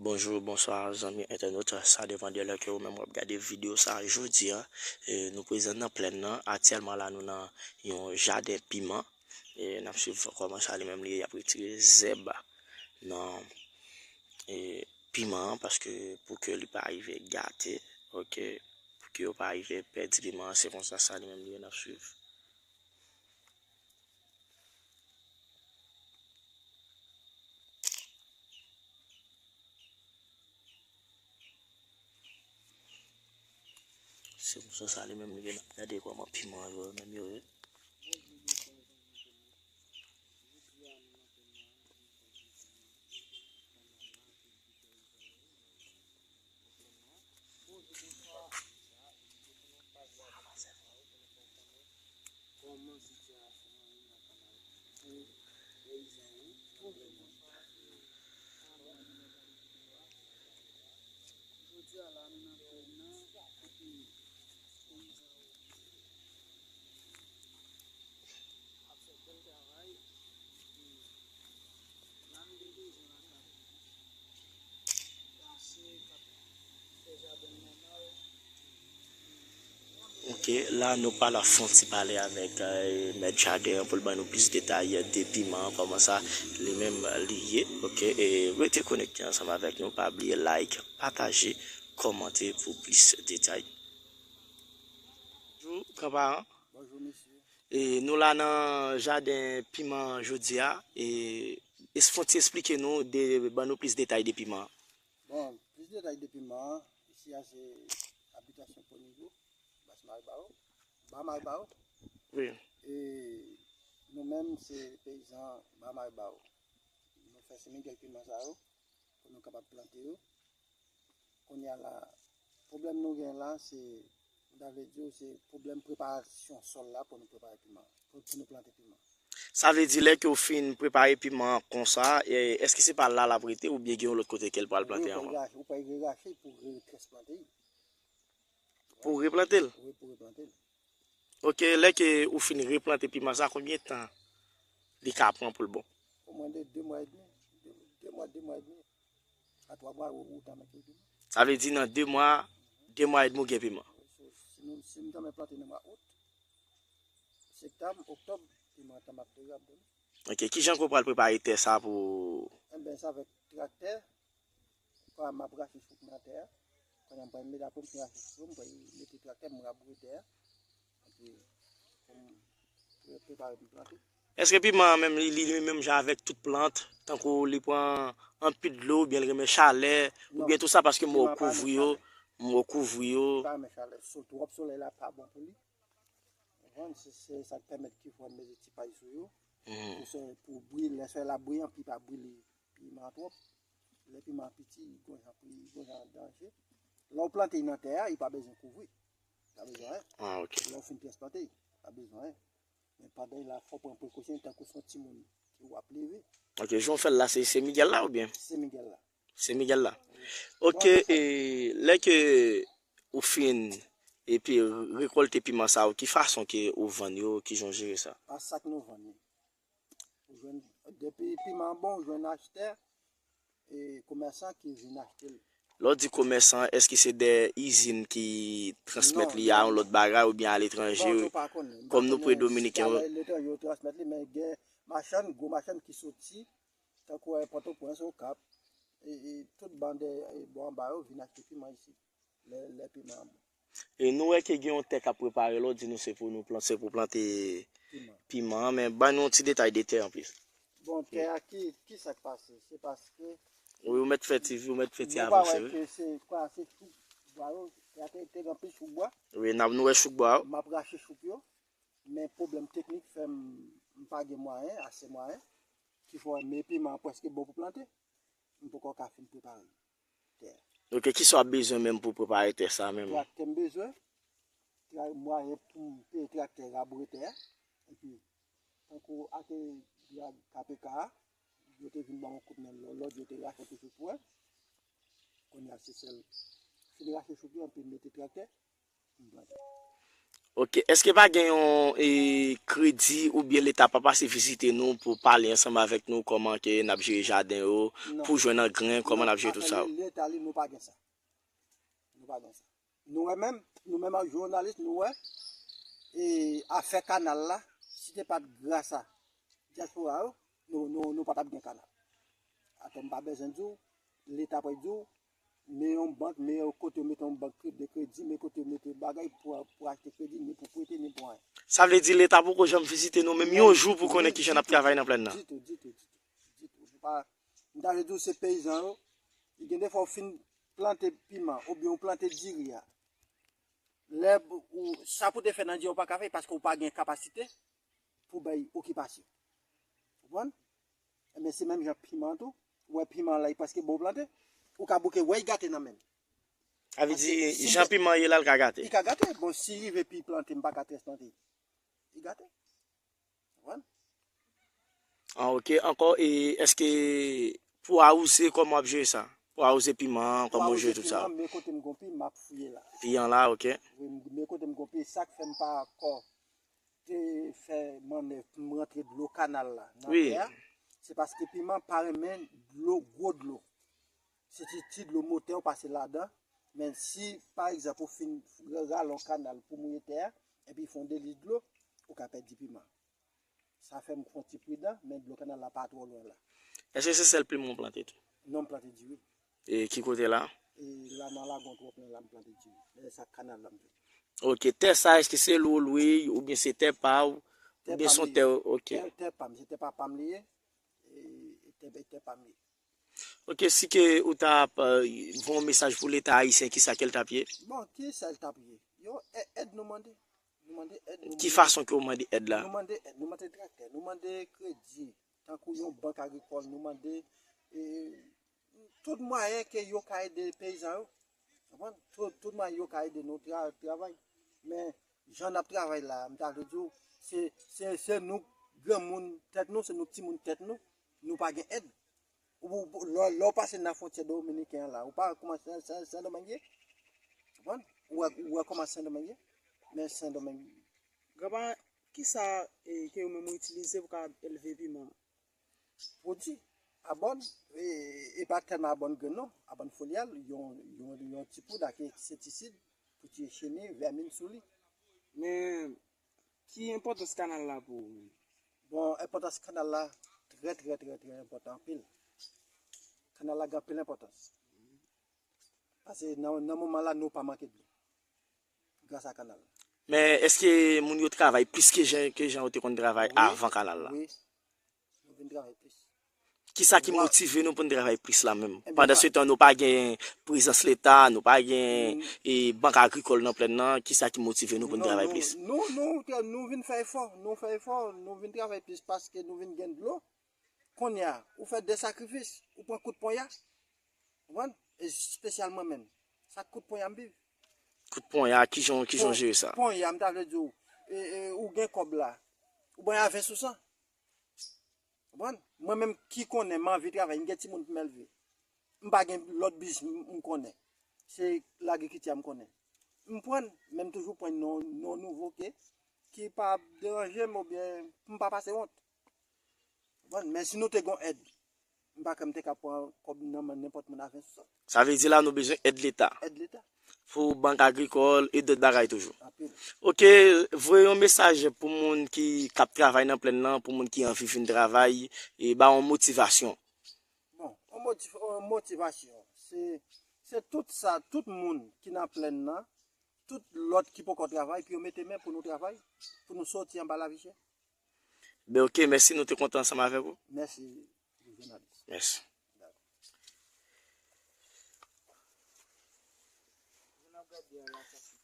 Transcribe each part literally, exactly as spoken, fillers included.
Bonjou, bonswa, zanmi entènot. Sa depann de lè ke ou menm w ap gade videyo sa a. Jodi a, e, nou prezan nan plèn nan. Aktyèlman la, nou nan yon jaden piman. E, n ap swiv kòman sa li menm li ye. Y ap retire zèb nan, e, piman an, paske pou ke li pa rive gate, oke, pou ke yo pa rive pèdi piman an, se konsa sa li menm li ye, n ap swiv. Se konsa sa li menm li ye, n ap gade kòman piman yo menm yo ye. Jodi a la, nou nan plèn nan, kote peyizan yo ap fè bèl travay. Epi, la, nou gen peyizan la k ap danse, k ap fè jaden l nòmal. Oke, la nou pral fè yon ti pale avèk, e, mèt jaden an pou l ban nou plis detay de piman an, kòman sa li menm li ye. Oke, e rete konekte ansanm avèk nou. Pa bliye like, pataje, kòmante pou plis detay. Bonjou, granparan. Bonjou, mesye. E, nou la nan jaden piman jodi a. E, es-, fè yon ti esplike nou, de, ban nou plis detay de piman an. Bon, plis detay de piman an, isi a se abitasyon Ponivo, Bas Maribawo, Ba Maribawo. Wi. E nou menm se peyizan Ba Maribawo. Nou fè Sen Miguel piman sa yo pou nou kapab plante yo. Kounye a la, pwoblèm nou gen la, se, m ta vle di w, se pwoblèm preparasyon sòl la pou nou prepare piman, pou, pou nou plante piman. Sa vle di, lè ke w fin prepare piman an konsa, e, èske se pa la l ap rete oubyen gen yon lòt kote ke l pral plante ankò? Wi, ou pral rache, ou pral rerache pou retransplante'y. Pou w replante l? Wi, pou replante l. Oke, lè ke ou fin replante piman sa, konbyen tan li ka pran pou l bon? Omwen de de mwa edmi. De, de mwa, de mwa edmi. A twa mwa, ou, ou tanmen gen piman. Sa vle di nan de mwa, de mwa edmi ou gen piman. So, si nou, si nou tanmen plante nan mwa out, septanm, oktòb, piman an tanmen ap tou ap bon. Oke, kijan ke w pral prepare tè sa pou... Enben, se avèk traktè, Kwa m ap rache chouk nan tè a. Kounye a m pral mete, apre m fin rache chouk yo, m pral mete traktè, m raboure tè a. Epi, pou m pre-, prepare pou m plante. Èske piman an menm, li, li, li menm jan avèk tout plant, tankou li pran anpil dlo, oubyen li renmen chalè, oubyen tou sa, paske m wè w kouvri yo, m wè w kouvri yo. Li pa renmen chalè. So, twòp solèy la pa bon pou li. Ou konprann? Se, se sa k pèmèt ke fò m mete ti pay sou yo. Pou sè-, pou bri-, lè solèy la briyan, pou li pa brile piman an twòp. Lè piman an piti, li gon jan, li gon jan danje. Lè w plante l nan tè a, li pa bezwen kouvri. Pa bezwen anyen. Ah, ok. Lè w fin transplante, pa bezwen anyen. Men pandan l la, fò w pran prekosyon, tankou se yon timoun ke w ap leve. Ok, jan w fè l la, se, se Miguel la oubyen? Se Miguel la. Se Miguel la. Ok, e lè ke ou fin epi rekòlte piman sa yo, ki fason ke ou vann yo, kijan w jere sa? Pa sak nou vann yo. Ou jwenn, depi piman an bon, ou jwenn achtè, e komèsan ki vin achte l. Lè w di komèsan, èske se de izin ki transmèt li a yon lòt bagay oubyen aletranje? Non, non, nou pa konnen. Kòm nou pre Dominiken yo. Letranje yo transmèt li, men gen machann, gwo machann ki soti, tankou, e, Pòtoprens, Okap, e, e tout bann de, e, bò anba yo vin achte piman isit. Lè, lè piman an bon. E nou wè ke gen yon tè k ap prepare la, w di nou se pou nou plant, se pou plante piman an, men ban nou yon ti detay de tè an plis. Bon, tè a, ki, ki sa k pase? Se paske... Wi, ou mèt fè ti, ou mèt fè ti avanse, wi. Nou pa wè ke se, kwa, se chouk bwa yo, tè a te, te gen anpil chouk bwa. Wi, n ap, nou wè chouk bwa yo. M ap rache chouk yo, men pwoblèm teknik fè m, m pa gen mwayen, ase mwayen, ki fè men piman an prèske bon pou plante. M poko ka fin prepare tè a. Ok, kisa w ap bezwen menm pou prepare tè sa menm? Traktè m bezwen. Tra-, mwayen pou m peye traktè raboure tè a. Epi, tankou atelier K P K a, yo te vin ban m yon kout men lò, lòt yo te rache tout chouk pou mwen. Kounye a se sèl fin rache chouk yo, epi mete traktè. Ok, èske pa gen yon e, kredi oubyen Leta pa pase vizite nou pou pale ansanm avèk nou kòman ke n ap jere jaden yo, pou jwenn angren, kòman n ap jere tout sa yo? Leta li, nou pa gen sa. Nou pa gen sa. Nou wè menm, nou menm ak jounalis, nou wè e, afè kanal la, si te pa t gras a dyaspora yo, nou, nou, nou pa t ap gen kanal. Atò m pa bezwen di w, Leta pral di w, men yon bank, men yon kote yo mete yon bank de kredi, men kote yo mete bagay pou, pou achte kredi, ni pou prete, ni pou anyen. Sa vle di Leta poko janm vizite nou menm yon jou pou konnen kijan n ap travay nan plèn nan? Ditou, ditou, ditou, ditou. Nou pa, m ta vle di w se peyizan yo, gen defwa w fin plante piman oubyen w plante diri a. Lè ou, sa pou te fè nan diri a ou pa ka fè paske ou pa gen kapasite pou bay okipasyon. Konprann? Ebyen, se menm jan piman tou. Ou wè piman la, li prèske bon plante. Ou ka bouke, wè, li gate nan men l. Sa vle di, jan piman ye la, l ka gate. Li ka gate. Bon, si rive pi plante, m pa ka transplante. Li gate. Konprann? Ah, ok. Ankò, e èske pou awouze, kòman w ap jere sa? Pou awouze piman, kòman w jere tout sa? Pou awouze piman, men kote m gon pi, m ap fouye la. Pi an la, ok. Wi, men kote m gon pi, sa k fè m pa ankò te fè mannèv pou m rantre dlo kanal la nan tè a, se paske piman pa renmen dlo, gwo dlo. Se ti, ti dlo motè w pase ladan, men si, pa egzanp, ou fin rale yon kanal pou mouye tè a, epi fè yon deli dlo, ou ka pèdi piman. Sa fè m fè yon ti pridan, men dlo kanal la pa twò lwen la. Èske se sèl piman w plante tou? Non, m plante diri. E ki kote la? E la nan lagon twòp la, m plante diri. Lè sa kanal la m fè. Ok, tè sa, èske se lwe w lwe oubyen se tè pa w? Oubyen se yon tè, ok. Tè, tè pa m, se tè papa m li ye. E, e tè, e tè pa m li ye. Ok, si ke ou ta ap, euh, voye yon mesaj pou Leta ayisyen, kisa ke l t ap ye? Bon, kisa l t ap ye? Yo, è-, èd nou mande. Nou mande èd, nou mande. Ki fason ke w mande èd la? Nou mande èd, nou mande traktè, nou mande kredi, tankou yon bank agrikòl, nou mande, e, tout mwayen ke yo ka ede peyizan yo. Konprann? Tout, tout mwayen yo ka ede nou tra-, travay. Men, jan n ap travay la, m ta vle di w, se, se, se nou granmoun tèt nou, se nou timoun tèt nou, nou pa gen èd. Ou, ou, lè, lè w pase nan fwontyè dominiken an la, ou pa kòman Sen, Sen, Sendomeng ye? Konprann? Ou wè, ou wè kòman Sendomeng ye? Men Sendomeng. Granpa, kisa, e, ke ou menm ou itilize pou ka elve piman? Pwodui. Abòn, e, e pa tèlman abòn grenn non. Abòn folial, yon, yon, yon ti poud ak ensektisid pou tiye cheni, vèmin sou li. Men, ki enpòtans kanal la pou ou menm? Bon, enpòtans kanal la trè, trè, trè, trè enpòtan anpil. Kanal la gen anpil enpòtans. Paske nan, nan moman la, nou pa manke dlo. Gras a kanal la. Men èske moun yo travay plis ke jan, ke jan yo te konn travay avan kanal la? Wi. Nou vin travay plis. Kisa ki motive nou pou n travay plis la menm? Pandan se tan, nou pa gen prezans Leta, nou pa gen, e, bank agrikòl nan plèn nan, kisa ki motive nou pou n travay plis? Non, nou, nou, nou, nou vin fè efò, nou fè efò, nou vin travay plis paske nou vin gen dlo. Kounye a, ou fè de sakrifis, ou pran kout ponya. Konprann? Espesyal mwen menm. Sa kout ponya m viv. Kout ponya, kijan, kijan w jere sa? Ponya, m ta vle di w, e, e, ou gen kòb la. Ou ban avens ou san. Konprann? Mwen menm ki konnen m anvi travay, m gen timoun pou m elve. M pa gen lòt biznis m, m konnen. Se lagrikilti a m konnen. M pran, men m toujou pran non, non nouvo ke, ki pa deranje m oubyen pou m pa pase wont. Konprann? Men si nou te gon èd, m pa kwè m te ka pran kòb nan men nenpòt moun avens sa. Sa vle di la nou bezwen èd Leta. Èd Leta. Pou bank agrikòl e dòt bagay toujou. Anpil. Ok, voye yon mesaj pou moun ki, k ap travay nan plèn nan, pou moun ki anvi vin travay, e ba yon motivasyon. Bon, yon motiv-, yon motivasyon. Se, se tout sa, tout moun ki nan plèn nan, tout lòt ki poko travay, pou yo mete men pou nou travay, pou nou sòti anba lavi chè. Ben, ok, mèsi, nou te kontan ansanm avèk ou. Mèsi, jounalis. Mèsi.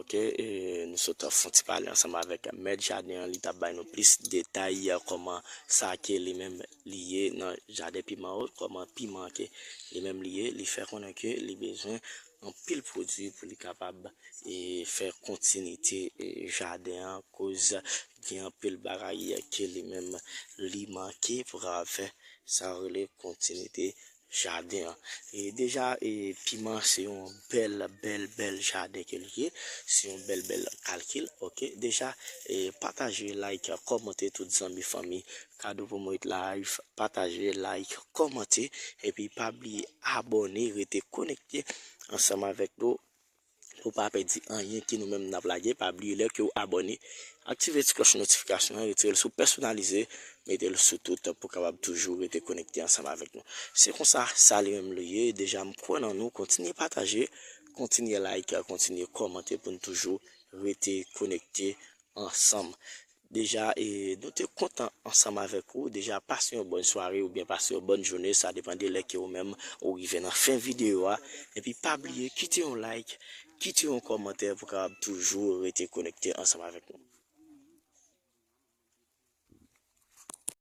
Ok, e, nou sot fè yon ti pale ansanm avèk mèt jaden an, li t ap bay nou plis detay kòman sa ke li menm li ye nan jaden piman yo, kòman piman ke li menm li ye, li fè konnen ke li bezwen anpil pwodui pou li kapab, e, fè kontinite, e, jaden an, koz gen anpil bagay ke li menm li manke pou kapab fè sa yo rele kontinite jaden an. E deja, e, piman se yon bèl, bèl, bèl jaden ke li ye. Se yon bèl, bèl kalkil, oke? Deja, e, pataje, like, kòmante tout zanmi, fanmi. Kado pou Moïse Live, pataje, like, kòmante. Epi pa bliye abòne, rete konekte ansanm avèk nou. Pou pa pèdi anyen ke nou menm n ap lage, pa bliye lè ke w abòne, aktive ti klòch notifikasyon an, retire l sou pèsonalize, mete l sou tout pou kapab toujou rete konekte ansanm avèk nou. Se konsa, sa li menm li ye. Deja, m kwè nan nou. Kontinye pataje, kontinye like, kontinye kòmante pou n toujou rete konekte ansanm. Deja, e, nou te kontan ansanm avèk ou. Deja, pase yon bòn sware oubyen pase yon bòn jounen, sa depann de lè ke ou menm ou rive nan fen videyo a. Epi pa bliye, kite yon like, kite yon kòmantè pou kapab toujou rete konekte ansanm avèk nou.